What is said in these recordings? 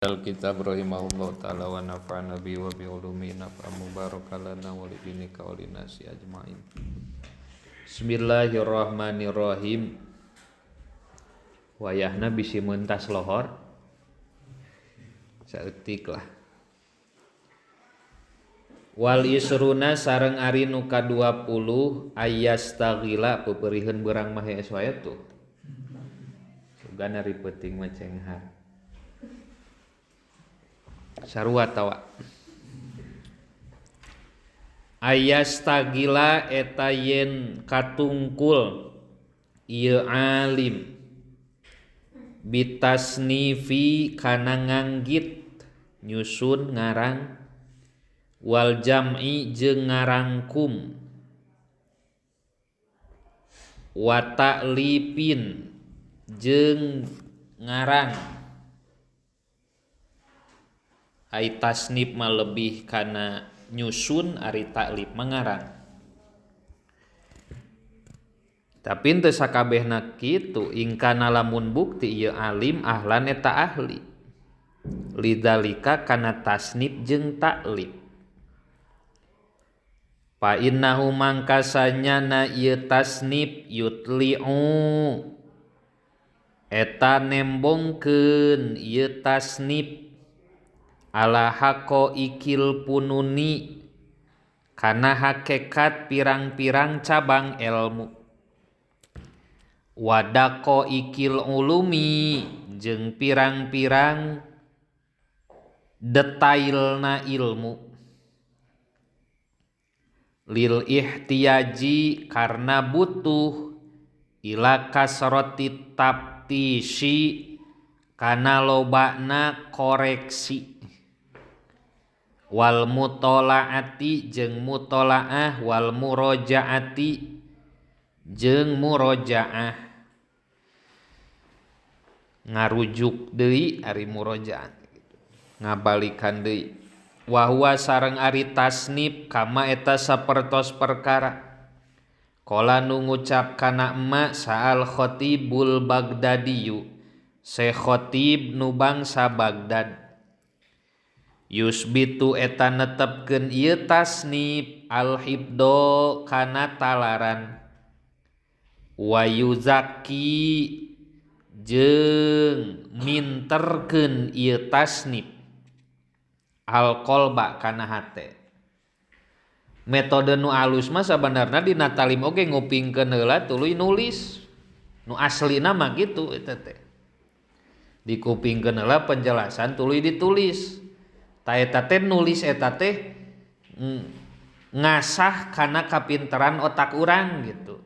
Al-Kitab rahimahullah ta'ala wa nafa'ana bi wa bi ulumi naf'a mubarakalana wa li dinika wa linasi ajma'in. Bismillahirrahmanirrahim. Wayahna bisi mentas lohor saeutik lah. Wal isruna sareng ari nu ka-20 ayastaghila peupeuriheun beurang mah hees wae tuh. Sugana ari peuting mah cenghar. Sarua tawa. Ayastagila eta yen katungkul ieu alim bitasnifi kana nganggit nyusun ngarang wal jam'i jeung ngarangkum wa ta'lipin jeung ngarang. Ai tasnif mah lebih kana nyusun, ari ta'lif mengarang. Tapi henteu sakabehna kitu, ingkana lamun bukti ieu alim ahlan eta ahli lidzalika kana tasnif jeung ta'lif. Fa innahu mangkasanyana ieu tasnif yutli'u eta nembongkeun ieu tasnif ala haqaiqil pununi kana hakekat pirang-pirang cabang ilmu wa daqaiqil ulumi jeung pirang-pirang detailna ilmu lil ihtiyaji karena butuh ila kasrati taftisi kana lobana koreksi wal mutolaati jeung mutolaah wal murojaati jeung murojaah ngarujuk deui ari murojaah ngabalikan deui wa huwa sareng ari tasnif kama eta sapertos perkara qala nu ngucap kana emma saal khatibul bagdadiyu se khatib nu bangsa Bagdad yusbitu eta netepkeun ieu tasnif al-hibdo kana talaran wa yuzaki jeung minterkeun ieu tasnif al-qalba kana hate. Metode nu alus mah sabanarna dina talim oge ngupingkeun heula tuluy nulis. Nu aslina mah kitu eta teh. Dikupingkeun heula penjelasan tuluy ditulis. Ta eta teh nulis eta teh ngasah kana kapinteran otak urang gitu.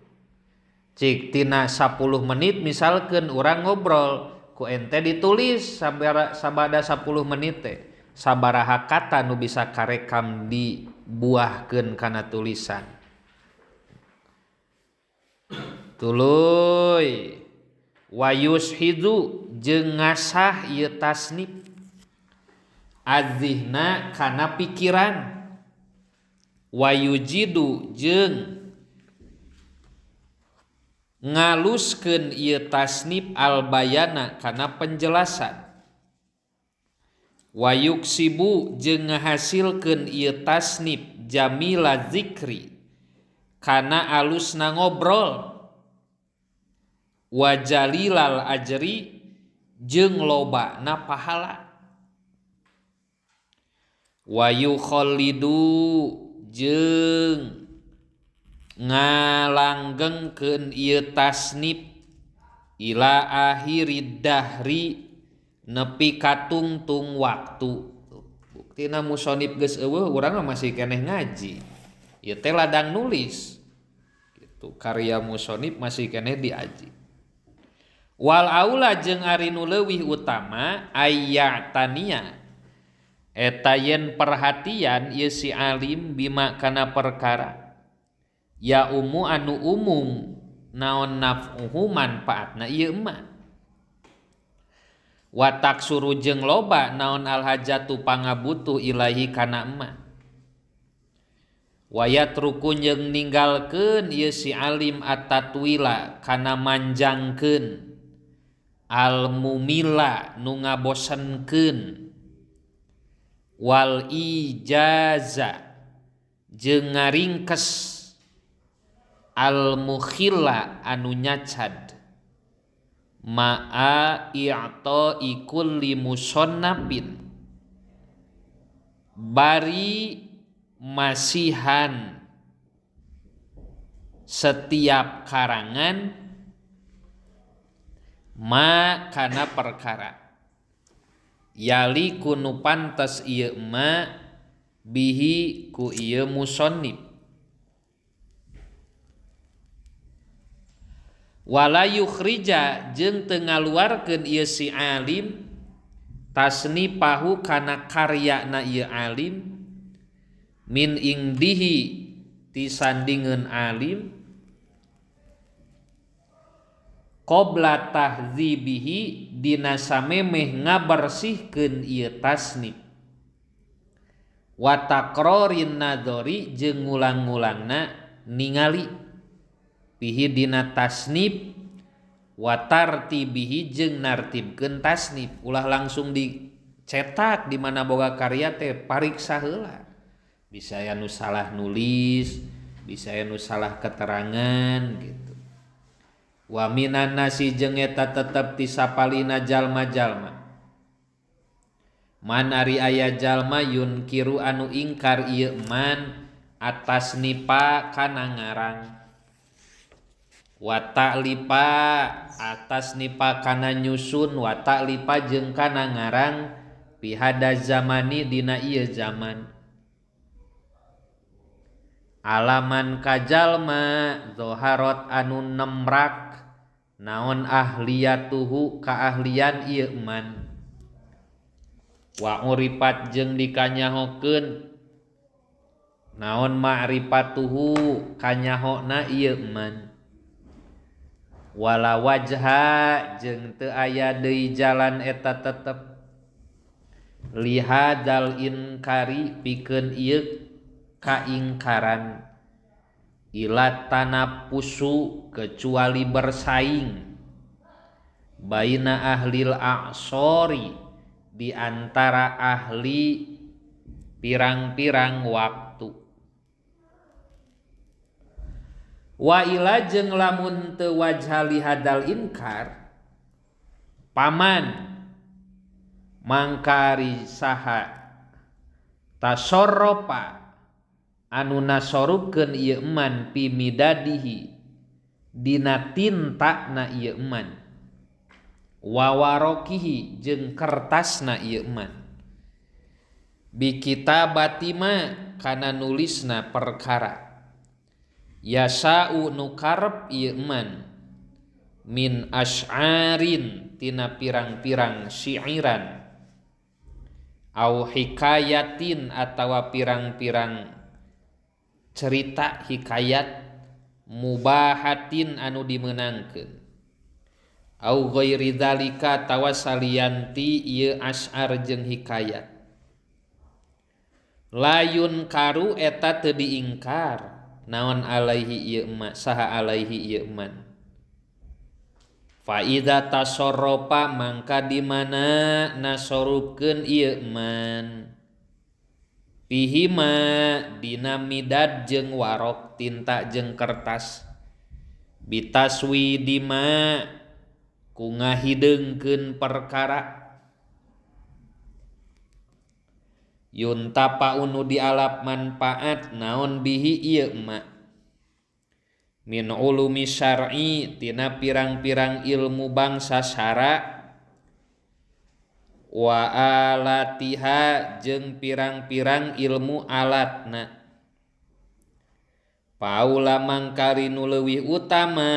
Cik tina 10 menit misalkeun urang ngobrol ku ente ditulis sabada 10 menit teh sabaraha kata nu bisa karekam dibuahkeun kana tulisan. Tuluy wa yushidu jeung ngasah ieu tasnif azihna kana pikiran wayujidu jeung ngaluskeun ieu tasnif albayana kana penjelasan wayuksibu jeung ngahasilkeun ieu tasnif jamila zikri kana alusna ngobrol wajalilal ajri jeung lobana pahala wa yukhallidu jeung ngalanggengkeun ieu tasnif ila akhirid dahri nepi ka tungtung waktu. Buktina musonib geus eueuh urang mah masih keneh ngaji. Ieu teh ladang nulis. Gitu, karya musonib masih keneh diaji. Wal aula jeung ari nu leuwih utama ayyatania eta yen perhatian ieu si alim bima kana perkara ya umu anu umum naon naf'uhu manfaatna ieu mah wa taksuru jeung loba naon alhajatu pangabutuh ilahi kana emma wa yatruku jeung ninggalkeun ieu si alim at-tatwila kana manjangkeun al mumila nu ngabosenkeun Wal ijaza jeung ngaringkes al mukhilla anu nyacad ma'a i'ta'i kulli musannafin bari masihan setiap karangan ma kana perkara yali kunu pantes ieu ma bihi ku ieu musannif. Wala yukhrija jeung teu ngaluarkeun ieu si alim tasnifahu kana karyana ieu alim min ingdihi ti sandingeun alim qabla tahdzibihi dina samemeh ngabersihkeun ieu tasnif wa taqrarin nadhari jeung ngulang-ngulangna ningali bihi dina tasnif wa tartibihi jeung nartibkeun tasnif. Ulah langsung dicetak di mana boga karya teh pariksa heula, bisa aya nu salah nulis, bisa aya nu salah keterangan gitu. Wa minan nasi jeung eta tetep ti sapalina jalma-jalma man ari aya jalma yunkiru anu ingkar ieu man atas nipa kana ngarang wa ta'lifa atas nipa kana nyusun wa ta'lifa jeung kana ngarang pihada zamani dina ieu zaman alaman kajalma zoharot anu nemrak naon ahliyatuhu kaahlian ieu man wa uripat jeung dikanyahokeun naon ma'rifatuhu kanyahona ieu man wala wajha jeung teu aya deui jalan eta tetep lihadal inkari pikeun ieu kaingkaran ila tanapusu kecuali bersaing baina ahlil a'sori di antara ahli pirang-pirang waktu. Wa ila jeung lamun teu wajha lihadal inkar paman mangkari saha tasorropa anu nasorupkeun ieu eman pi midadihi dina tintana ieu eman wa warokihi jeung kertasna ieu eman bi kitabatima kana nulisna perkara yasa'u nu karep ieu eman min asy'arin tina pirang-pirang syi'iran au hikayatin atawa pirang-pirang cerita hikayat mubahatin anu dimenangkeun au ghairi dzalika tawa salianti ieu asy'ar jeung hikayat layun karu eta teu diingkar naon alaihi ieu ma saha alaihi ieu man fa idza tasarrafa mangka di mana nasorupkeun ieu man pihima dina midad jeung warok tinta jeung kertas bitaswi dima ku ngahideungkeun perkara yuntapa unu dialap manfaat naon bihi ieu ma min ulumi syar'i tina pirang-pirang ilmu bangsa syara wa alatiha jeung pirang-pirang ilmu alatna paula mangkari nu leuwih utama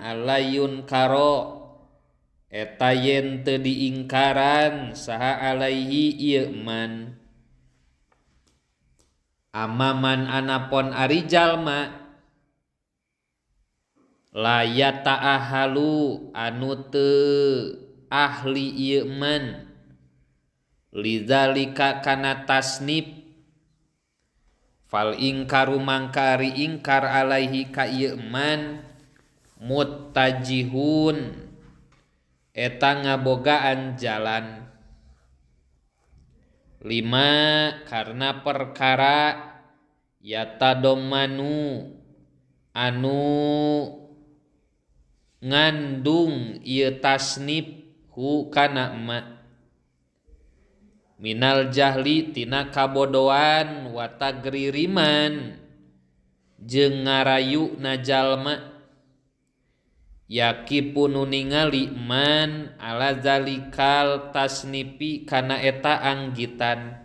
alayun karo eta yen teu diingkaran saha alaihi ieu man amaman anapon ari jalma la yata'ahalu anu teu ahli ieu man lidzalika kana tasnif fal ingkaru mangkari ingkar alaihi ka ieu man muttajihun eta ngabogaan jalan. Lima karena perkara yatadomanu anu ngandung ieu tasnif hu kana ma minal jahli tina kabodoan wa tagririman jeung ngarayu na jalma yakipu nu ningali man ala zalikal tasnifi kana eta anggitan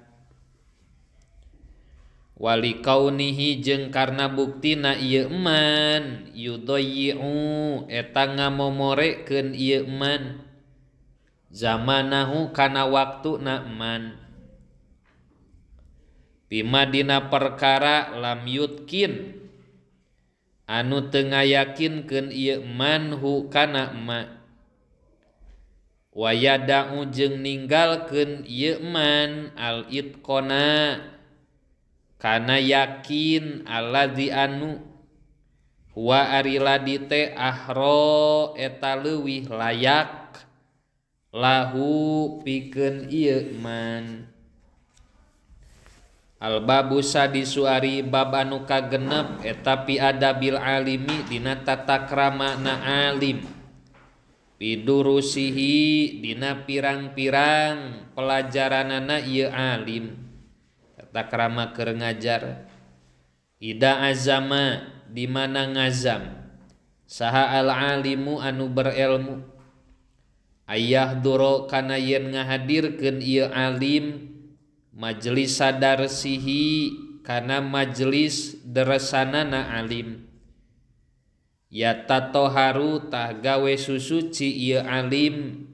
wali kaunihi jeung karna buktina ieu man yudayyi'u eta ngamomorekeun ieu man zamanahu kana waktuna man bima dina perkara lam yutkin anu teu ngayakinkeun ieu man hu kana ma wa yada'u jeung ninggalkeun ieu man al itqona kana yakin alladzi anu huwa ari ladi teh ahro eta leuwih layak lahu pikeun ieu man. Al-babu sadisu ari bab anu kagenep eta pi adabil alimi dina tata krama na alim pidurusihi dina pirang-pirang pelajaranana ieu alim tata krama keur ngajar. Ida azama di mana ngazam saha al alimu anu berilmu ayah duro kana yen ngahadirkeun ieu alim majelis sadarsihi kana majelis deresanana alim ya tatoharu tah gawe susuci ieu alim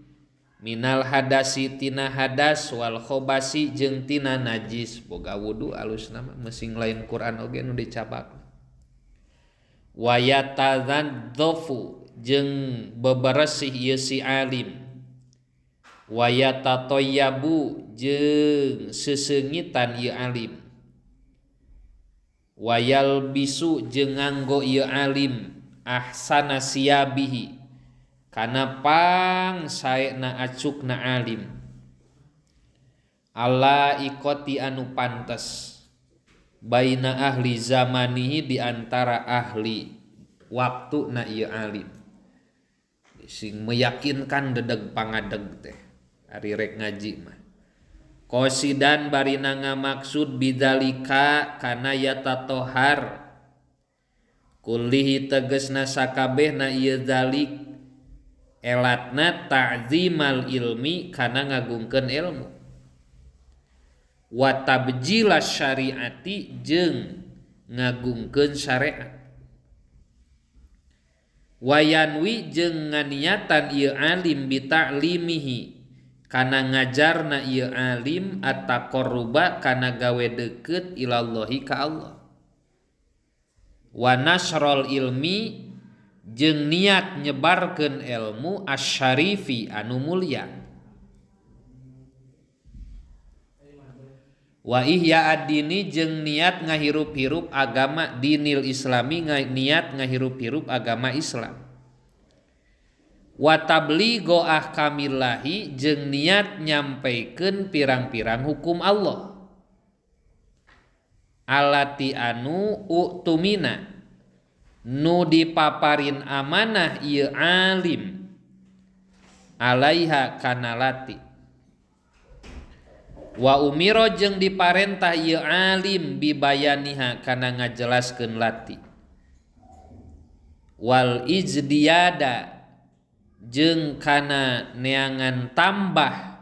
minal hadasi tina hadas wal khobasi jeung tina najis. Boga wudu alusna mah mesing lain Quran oge nu dicabak. Wa yatadzadzafu jeung beberesih ieu si alim wa yatatoyabu jeung seseungitan ieu alim wayal bisu jeung nganggo ieu alim ahsana siabihi kana pang saena acukna alim ala ikoti anu pantes baina ahli zamanihi di antara ahli waktuna ieu alim sing meyakinkan dedeg pangadeg teh ari rek ngaji mah. Qosidan barina ngamaksud bidzalika kana yatatohar kullihi tegesna sakabehna ieu zalik elatna ta'zimal ilmi kana ngagungkeun ilmu wa tabjila syariati jeung ngagungkeun syariat wayanwi jeung nganiatan ieu alim bita'limihi kana ngajarna ieu alim at-taqarruba kana gawe deukeut ilallahi ka Allah wa nasrul ilmi jeung niat nyebarkeun ilmu asyarifi anu mulia wa ihya ad-dini jeung niat ngahirup-hirup agama dinil islami niat ngahirup-hirup agama Islam wa tabligho ahkamillahi jeung niat nyampaikeun pirang-pirang hukum Allah alati anu utumina nu dipaparin amanah ieu alim alaiha kana lati wa umiro jeung diparentah ieu alim bibayaniha kana ngajelaskeun lati wal izdiyada jeung kana neangan tambah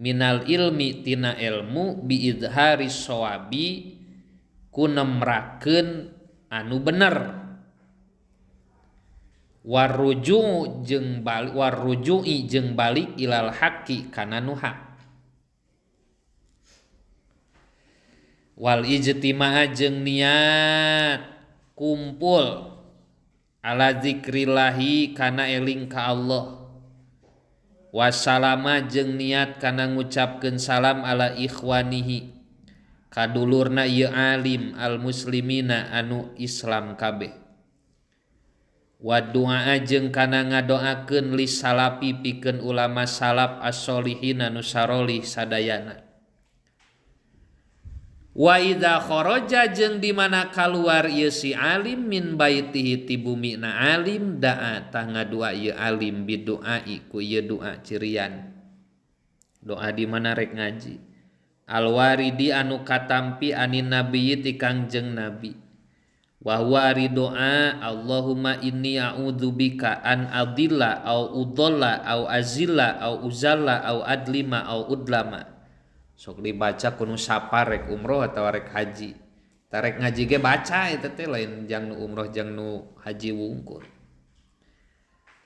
minal ilmi tina ilmu biizhari shawabi ku nemrakeun anu bener warruju jeung balik warruju'i jeung balik ilal haqqi kana nu hak wal ijtima'a jeung niat kumpul ala zikrillahi kana eling ka Allah wassalama jeung niat kana ngucapkeun salam ala ikhwanihi kadulurna ieu alim al muslimina anu Islam kabeh wa du'a jeung kana ngadoakeun li salafi pikeun ulama salaf as-solihin anu sarolih sadayana. Wa idza kharaja jeung di mana kaluar ieu si alim min baitihi ti bumina alim da'a tah ngadua ieu alim bidu'ai ku ieu doa cirian. Doa di mana rek ngaji. Alwaridi anu katampi anin nabiyyi ti Kangjeng Nabi. Wa huwa ari doa Allahumma inni a'udzubika an adilla au udalla au azilla au uzalla au adlima au udlama. Sok dibaca kuno sapar rek umroh atau rek haji. Tarek ngaji ge baca eta teh lain jang nu umroh jang nu haji wungkul.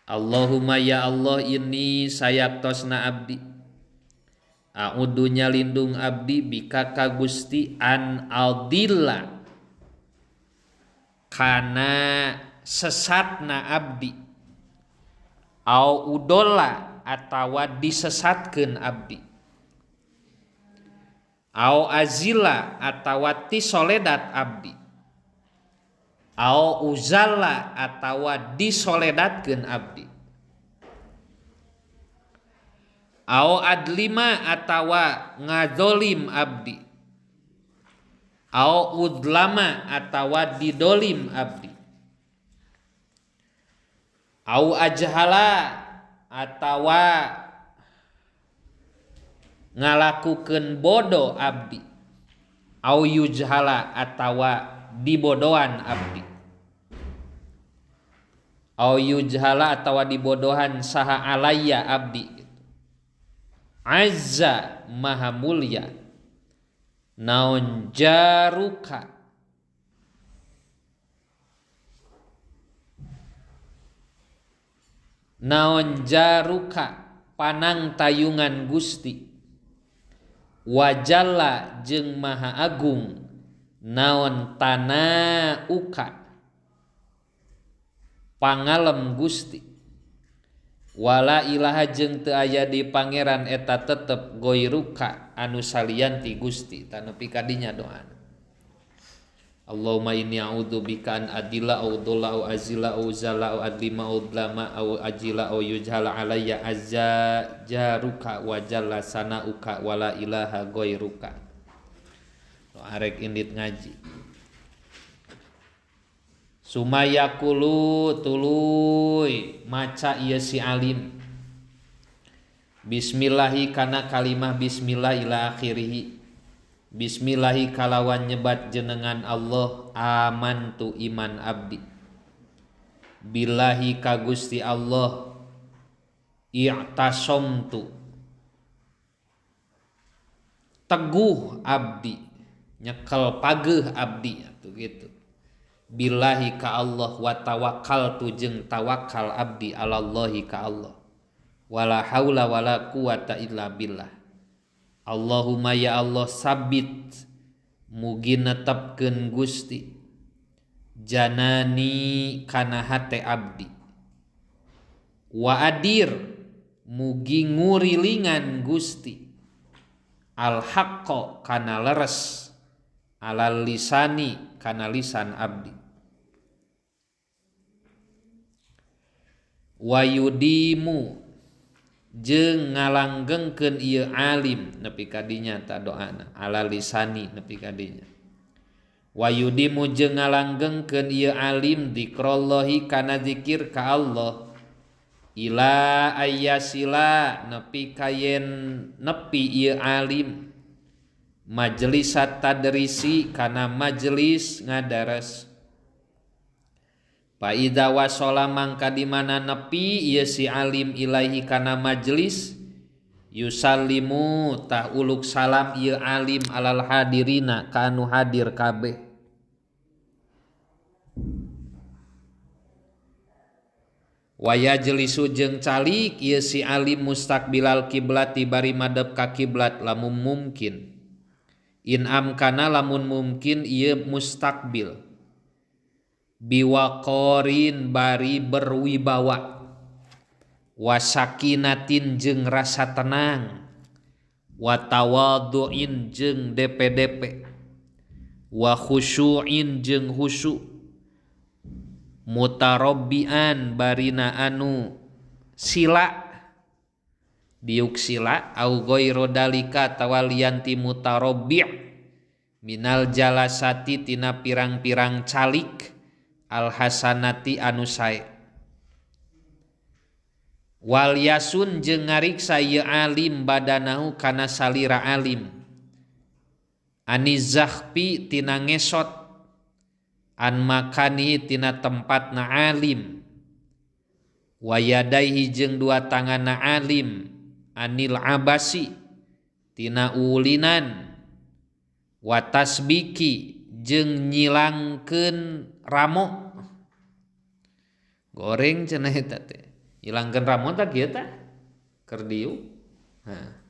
Allahumma ya Allah inni sayaktosna abdi. A'udzu nyalindung abdi bika ka Gusti an adilla kana sesatna abdi au udolla atawa disesatkeun abdi au azila atawa tisoledat abdi au uzalla atawa disoledatkeun abdi au adlima atawa ngazolim abdi au udlama atawa didolim abdi au ajhala atawa ngalakukeun bodoh abdi au yujhala atawa dibodohan abdi au yujhala atawa dibodohan saha alayya abdi. Azza maha mulia naon jaruka naon jaruka panang tayungan Gusti wajalla jeung maha agung naon tanauka pangalem Gusti wala ilaha jeung teu aya di pangeran eta tetep goiruka anu salian ti Gusti tanepi ka dinya doana. Allahumma inni a'udzu bika an adilla au dhulla au azila au zala au adlima au dlama au ajila au yujhala alayya azza jaruka wa jalla sanauka wala ilaha goiruka. Arek indit ngaji. Sumayakulu tuluy maca ieu si alim bismillahi kana kalimah bismillah ila akhirih bismillahi kalawan nyebat jenengan Allah amantu iman abdi billahi ka Gusti Allah i'tasomtu teguh abdi nyekel pageuh abdi atuh gitu billahi ka Allah wa tawakkaltu jeung tawakal abdi alallahi ka Allah wala haula wala quwata illa billah. Allahumma ya Allah sabit mugi netepkeun Gusti janani kana hate abdi wa adir mugi ngurilingan Gusti al haqqo kana leres alal lisani kana lisan abdi wayudimu jeung ngalanggengkeun ieu alim nepi ka dinya ta doana ala lisani nepi ka dinya wayudimu jeung ngalanggengkeun ieu alim dzikrullahi kana zikir ka Allah ila ayyasila nepi ka yen nepi ieu alim majelisat tadrisi kana majelis ngadares. Fa idza wasala mangka di mana nepi ieu si alim ilaihi kana majelis yusallimu tah uluk salam ieu alim alal hadirina ka anu hadir kabeh. Wa yajlisu jeung calik ieu si alim mustaqbilal kiblati bari madep ka kiblat lamun mungkin in amkana lamun mungkin ieu mustaqbil biwaqorin bari berwibawa wasakinatin jeung rasa tenang wa tawadhu'in jeung DPDP wa khusyu'in jeung khusyu mutarabbian barina anu sila diuk sila au ghairu dalika tawaliyanti mutarabbi' Minal jalasati tina pirang-pirang calik al hasanati anu sae. Wal yasun jeung ngariksa ieu alim badanahu kana salira alim. Anizahpi tina ngesot an makani tina tempatna alim. Wayadaihi jeung dua tanganna alim anil abasi tina ulinan. Watasbiki jeung nyilangkeun ramo. Goreng cenah eta teh. Nyilangkeun ramo tah kieu tah keur diuk. Hah.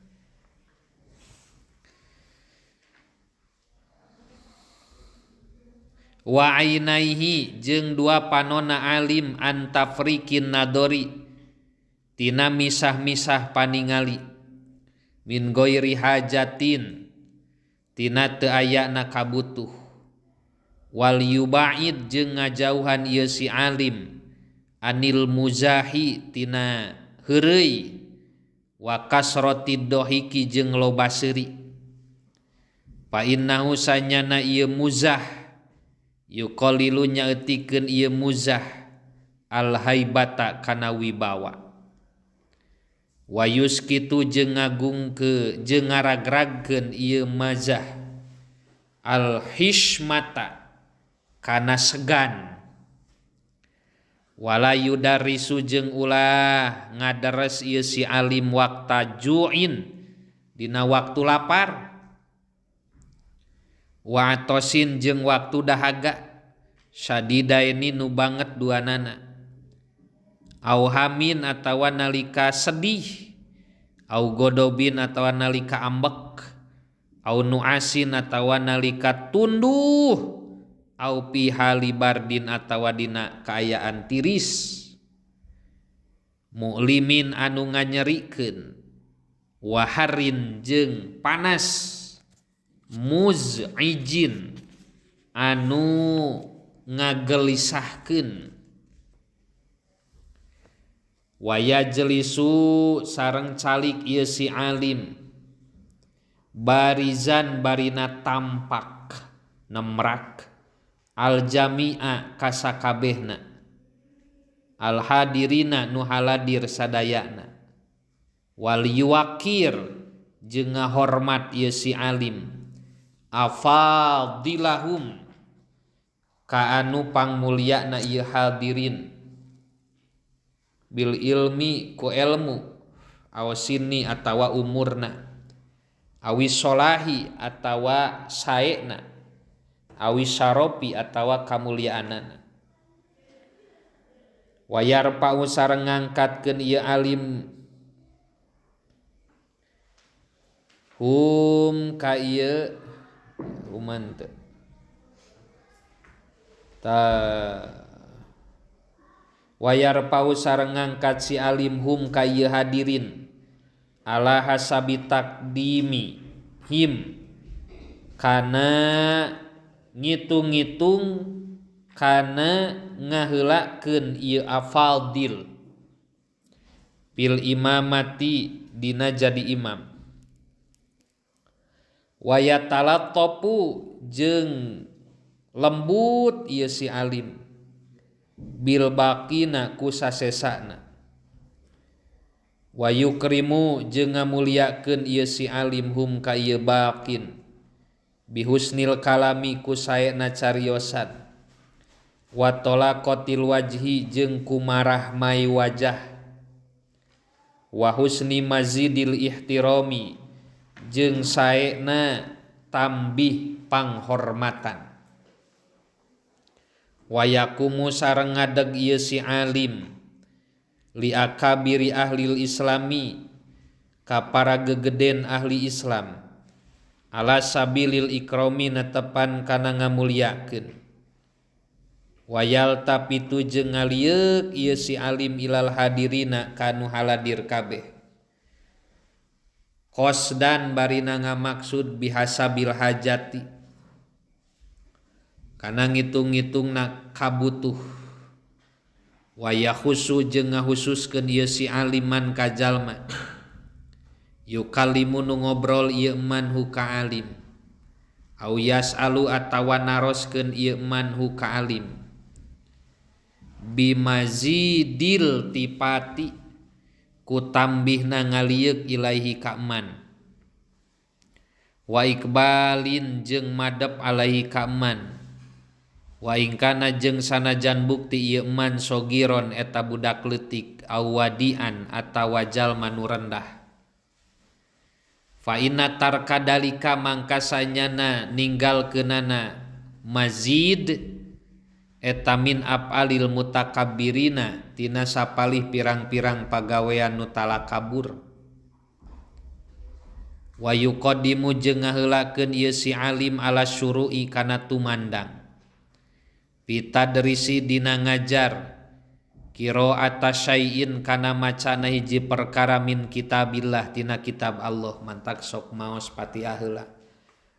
Wa ainaihi jeung dua panona alim antafrikin nadori tina misah-misah paningali min ghairi hajatin tina teu ayana kabutuh. Wal yubaid jeung ngajauhan ieu si alim anil muzahi tina heureuy wa kasratid dohiki jeung loba seuri. Fa innahu sanyana ieu muzah yuqalilu nyaeutikeun ieu muzah al haibata kana wibawa. Wa yuskitu jeung ngagungkeun jeung ngaragragkeun ieu mazah al hishmata kana segan. Wala yudarisu jeung ulah ngadares ieu si alim wakta ju'in dina waktu lapar. Wa atosin jeung waktu dahaga sadidaini nu banget duanana. Au hamin atawa nalika sedih, au godobin atawa nalika ambek, au nuasin atawa nalika tunduh, au pihali bardin atawa dina kaayaan tiris. Mu'limin anu nganyerikeun, waharin jeung panas, muz'ijin anu ngagelisahkeun. Wayajlisu sareng calik ieu si alim barizan barina tampak nemrak aljami'a kasakabehna alhadirina nu haladir sadayana. Wal yuwakir jeung ngahormat ieu si alim afadilahum ka anu pangmulyana ieu hadirin bil ilmi ku ilmu aw sinni atawa umurna awi solahi atawa saena awi saropi atawa kamulyaanana. Wayarpa'u sareng ngangkatkeun ieu alim hum ka ieu human teu ta. Wayarpa'u sareng ngangkat si alim hum ka ieu hadirin ala hasabi takdimi him kana ngitung-ngitung kana ngaheulakeun ieu afadil fil imamati dina jadi imam. Wayatalattafu jeung lembut ieu si alim bil baqina ku sasesana. Wa yukrimu jeung ngamuliakeun ieu si alim hum ka ieu baqin bihusnil kalami ku saena cariosan. Wa talaqatil wajhi jeung kumarah mai wajah. Wa husni mazidil ihtirami jeung saena tambih panghormatan. Wayakumu sareng ngadeg ieu si alim li akabiri ahlil islami ka para gegeden ahli Islam ala sabilil ikrami netepan kana ngamuliakeun. Wayal tapitu jeung ngalieuk ieu si alim ilal hadirina kanu haladir kabeh qasdan barina ngamaksud bihasabil hajati kana ngitung-ngitungna kabutuh. Wayahusu jeung ngahususkeun ieu si aliman ka jalma yukalimu nu ngobrol ieu man hu ka alim Au yasalu atawa naroskeun ieu man hu ka alim bimazidil tipati ku tambihna ngalieuk ilaihi ka man wa ikbalin jeung madep alaihi ka man wa ingkana jeung sanajan bukti ieu man sogiron eta budak leutik au wadian atawa jalma nu rendah fa inna tarka dalika mangka sanyana ninggalkeunana mazid eta min af'alil mutakabbirina tina sapalih pirang-pirang pagawean nu talakabur wa yuqaddimu jeung ngaheulakeun ieu si alim ala syuru'i kana tumandang pitadrisi dina ngajar qira'ata syai'in kana macana hiji perkara min kitabillah tina kitab Allah mantak sok maos Fatihah heula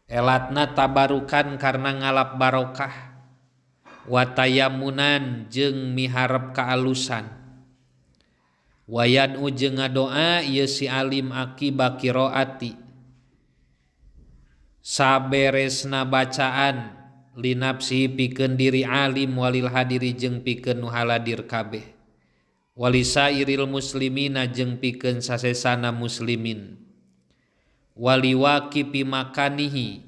elatna tabarukan karena ngalap barokah wa tayamunan jeung miharep kaalusan wayan jeung ngadoa ieu si alim akiba qiraati saberesna bacaan linapsi pikeun diri alim walil hadiri jeung pikeun nu haladir kabeh walisairil muslimina jeung pikeun sasesana muslimin waliwaqi pimakanihi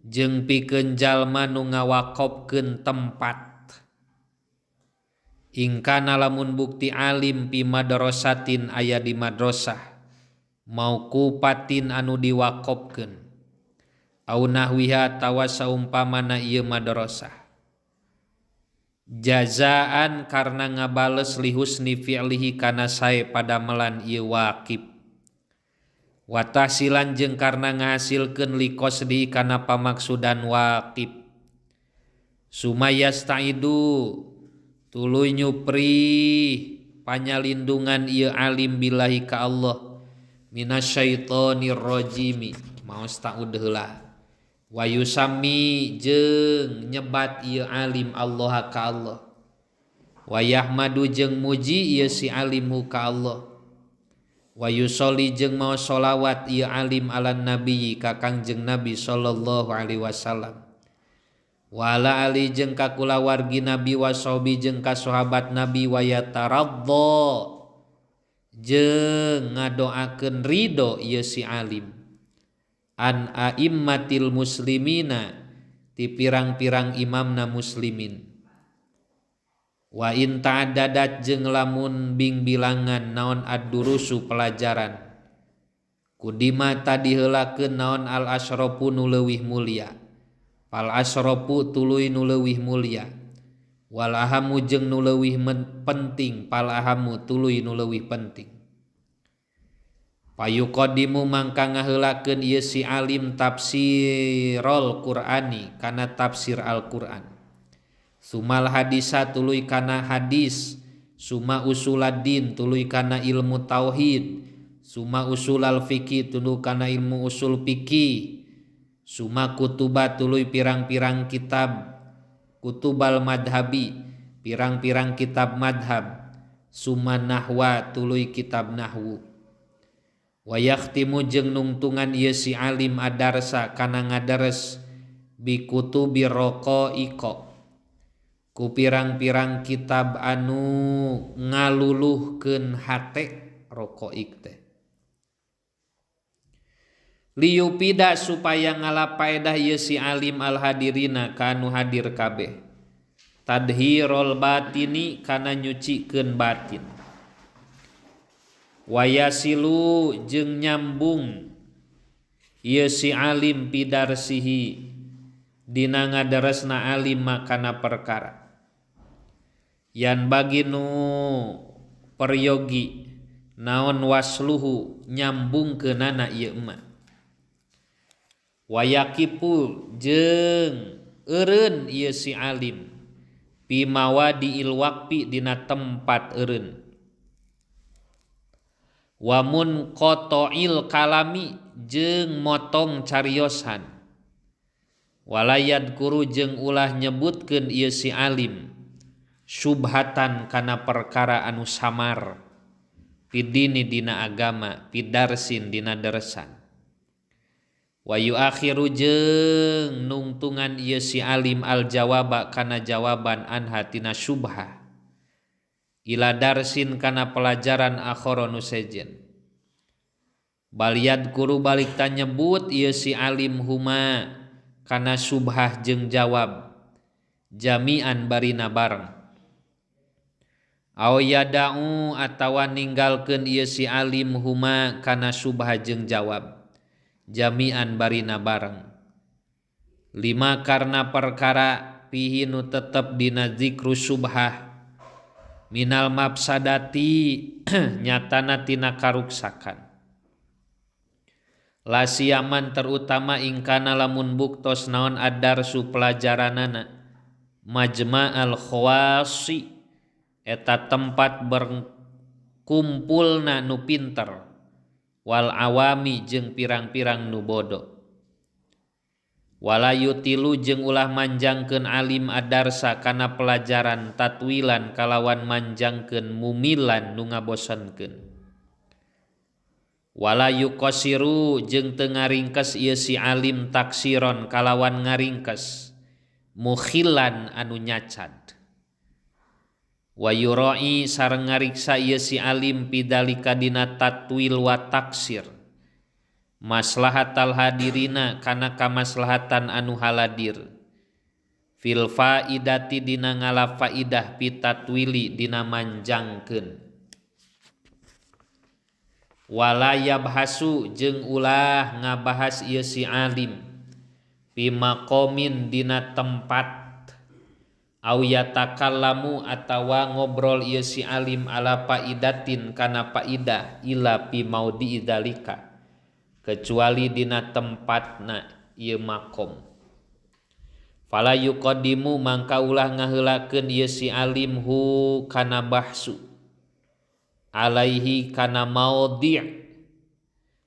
jeung pikeun jalma nu ngawakopkeun tempat ingkana lamun bukti alim pi madrasatin aya di madrasah mauqufatin anu diwakopkeun au nahwiha tawa saumpamana ieu madrasah jazaan karena ngabales lihusni fi'lihi kana sae padamelan ieu waqif wa tahsilan jeung karena ngahasilkeun liqasdi kana pamaksudan waqif sumayastaidu tuluy nyupri panyalindungan ieu alim billahi ka Allah minasyaitonir rajimi maos ta'ud heula wa yusami jeung nyebat ieu alim Allah ka Allah wa yahmadu jeung muji ieu si alim hu ka Allah wa yusolli jeung maos sholawat ieu alim ala nabi ka Kangjeng Nabi sallallahu alaihi wasallam wa ala ali jeung ka kulawargi Nabi wa sahbi jeung ka sahabat Nabi wa yataradda jeung ngadoakeun ridho ieu si alim an aimmatil muslimina ti pirang-pirang imamna muslimin wa in ta'addadat jeung lamun bingbilangan naon ad-durusu pelajaran kudima tadi heulakeun naon al asrafu nu leuwih mulia fal asrafu tuluy nu leuwih mulia wal ahamu jeung nu leuwih penting fal ahamu tuluy nu leuwih penting payuqaddimu mangka ngaheulakeun ieu si alim tafsirul Qur'ani kana tafsir Al-Qur'an sumal hadisa tuluy kana hadis suma usuladdin tuluy kana ilmu tauhid suma usulal fikih tuluy kana ilmu usul fikih suma kutuba tuluy pirang-pirang kitab kutubal madhabi pirang-pirang kitab madhab suma nahwa tuluy kitab nahwu wa yakhtimu jeung nungtungan ieu si alim adarsa kana ngadares bi kutubi raqaiqa ku pirang-pirang kitab anu ngaluluhkeun hate raqaiq teh liyupida supaya ngalapaedah ieu si alim al hadirina kanu hadir kabeh tadhirul batini kana nyucikeun batin wayasilu jeung nyambung ieu si alim pidarsihi dina ngadaresna alim makana perkara yan bagi nu peryogi naon wasluhu nyambungkeunana ieu mah wayakipu jeung eureun ieu si alim pimawadi ilwaqfi dina tempat eureun wamun qata'il kalami jeung motong cariosan walayad kuru jeung ulah nyebutkeun ieu si alim subhatan kana perkara anu samar pidini dina agama pidarsin dina deresan Wa yuakhiru jeung nungtungan ieu si alim al jawaba kana jawaban anha tina syubhah ila darsin kana pelajaran akhara nu sejen. Bal yadkuru balik tanyebut ieu si alim huma kana syubhah jeung jawab jami'an barina bareng. Aw yada'u atawa ninggalkeun ieu si alim huma kana syubhah jeung jawab jami'an barina bareng. Lima karena perkara pihi nu tetep dina zikru syubhah minal mafsadati nyatana tina karuksakan. Lasiaman terutama ingkana lamun buktos naon adarsu pelajaranana majma'al khawasi eta tempat berkumpulna nu pinter wal awami jeung pirang-pirang nu bodoh. Wala yutilu jeung ulah manjangkeun alim adarsa kana pelajaran tatwilan kalawan manjangkeun mumilan nu ngabosankeun. Wala yuqasiru jeung teu ngaringkes ieu si alim taksiron kalawan ngaringkes mukhilan anu nyacad. Wa yura'i sareng ngariksa ieu si alim pidalika dina tatwil wa taksir maslahatal hadirina kana kamaslahatan anu haladir fil faidati dina ngalap faidah pitatwili dina manjangkeun. Wala yabhasu jeung ulah ngabahas ieu si alim fi maqamin dina tempat au yatakallamu atawa ngobrol ieu si alim ala faidatin kana faidah ila fi maudi dzalika kecuali dina tempatna ieu makom. Fala yuqaddimu mangka ulah ngaheulakeun ieu si alim hu kana bahsu alaihi kana maudhi'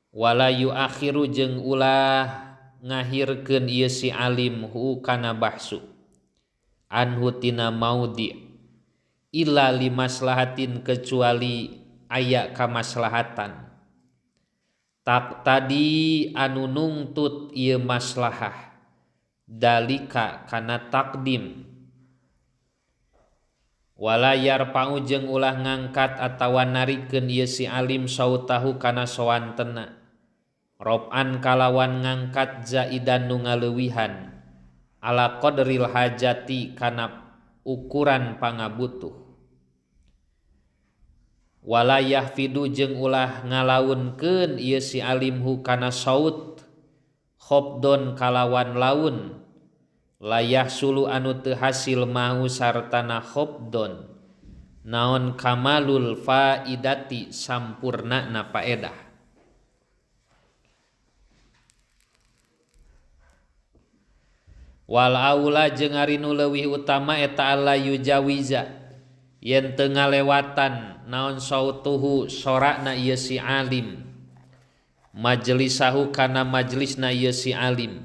wala yuakhiru jeung ulah ngahirkeun ieu si alim hu kana bahsu anhu tina maudhi' illa limaslahatin kecuali aya kamaslahatan tak tadi anu nungtut ieu maslahah dalika kana takdim. Wala yarfa'u jeung ulah ngangkat atawa narikeun ieu si alim sautahu kana sawantena rob'an kalawan ngangkat zaidan nu ngaleuwihan ala qadril hajati kana ukuran pangabutuh. Wala yahfidu jeung ulah ngalaunkeun ieu si alim hu kana saut khobdon kalawan laun layah sulu anu teu hasil mau sartana khobdon naon kamalul faidati sampurna na faedah. Wal aula jeung ari nu leuwih utama eta alla yujawiza yen teu ngalewatan naon sautuhu sorana ieu si alim majlisahu kana majlisna ieu si alim.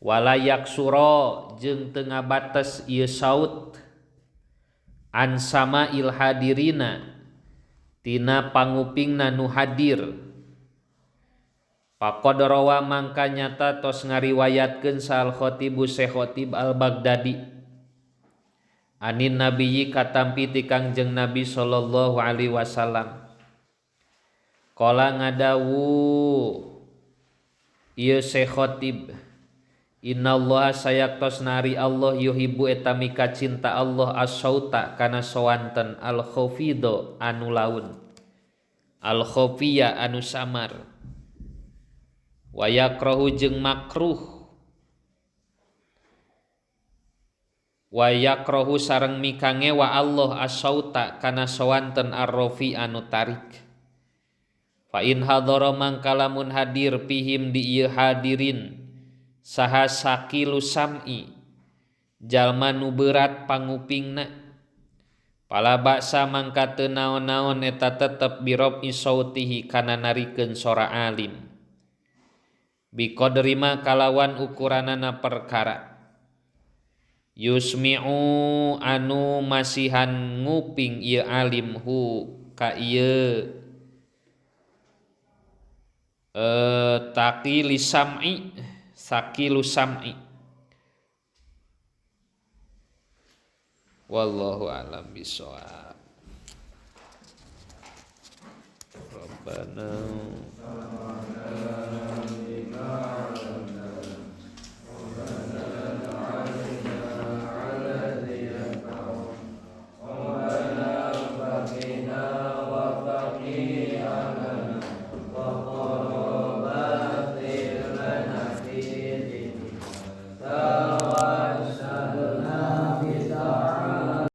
Wala yaksura jeung teu ngabates ieu saut an sama'il hadirina tina pangupingna nu hadir. Faqad rawa mangka nyata tos ngariwayatkeun sal khatibu Syekh Khatib al-Baghdadi anin nabiyyi katampi ti Kangjeng Nabi sallallahu alaihi wasallam qala ngadawu ieu Syekh Khatib innallaha sayaktos nari Allah yuhibbu eta mika cinta Allah as-sauta kana sawanten al-khafido anu laun al-khafiya anu samar wa yakrahu jeung makruh wa yakrahu sareng mika ngewa Allah as-sauta kana sawanten ar-rafi anu tarik. Fa in hadara mangka lamun hadir pihim di ieu hadirin saha sakilu sam'i jalma nu berat pangupingna pala baksa mangka teu naon-naon eta tetep birob sautihi kana narikeun sora alim biqadrima kalawan ukuranana perkara yusmi'u anu masihan nguping ieu alim hu ka ieu Taqili sam'i, sakilu sam'i. Wallahu a'lam bishawab. Rabbana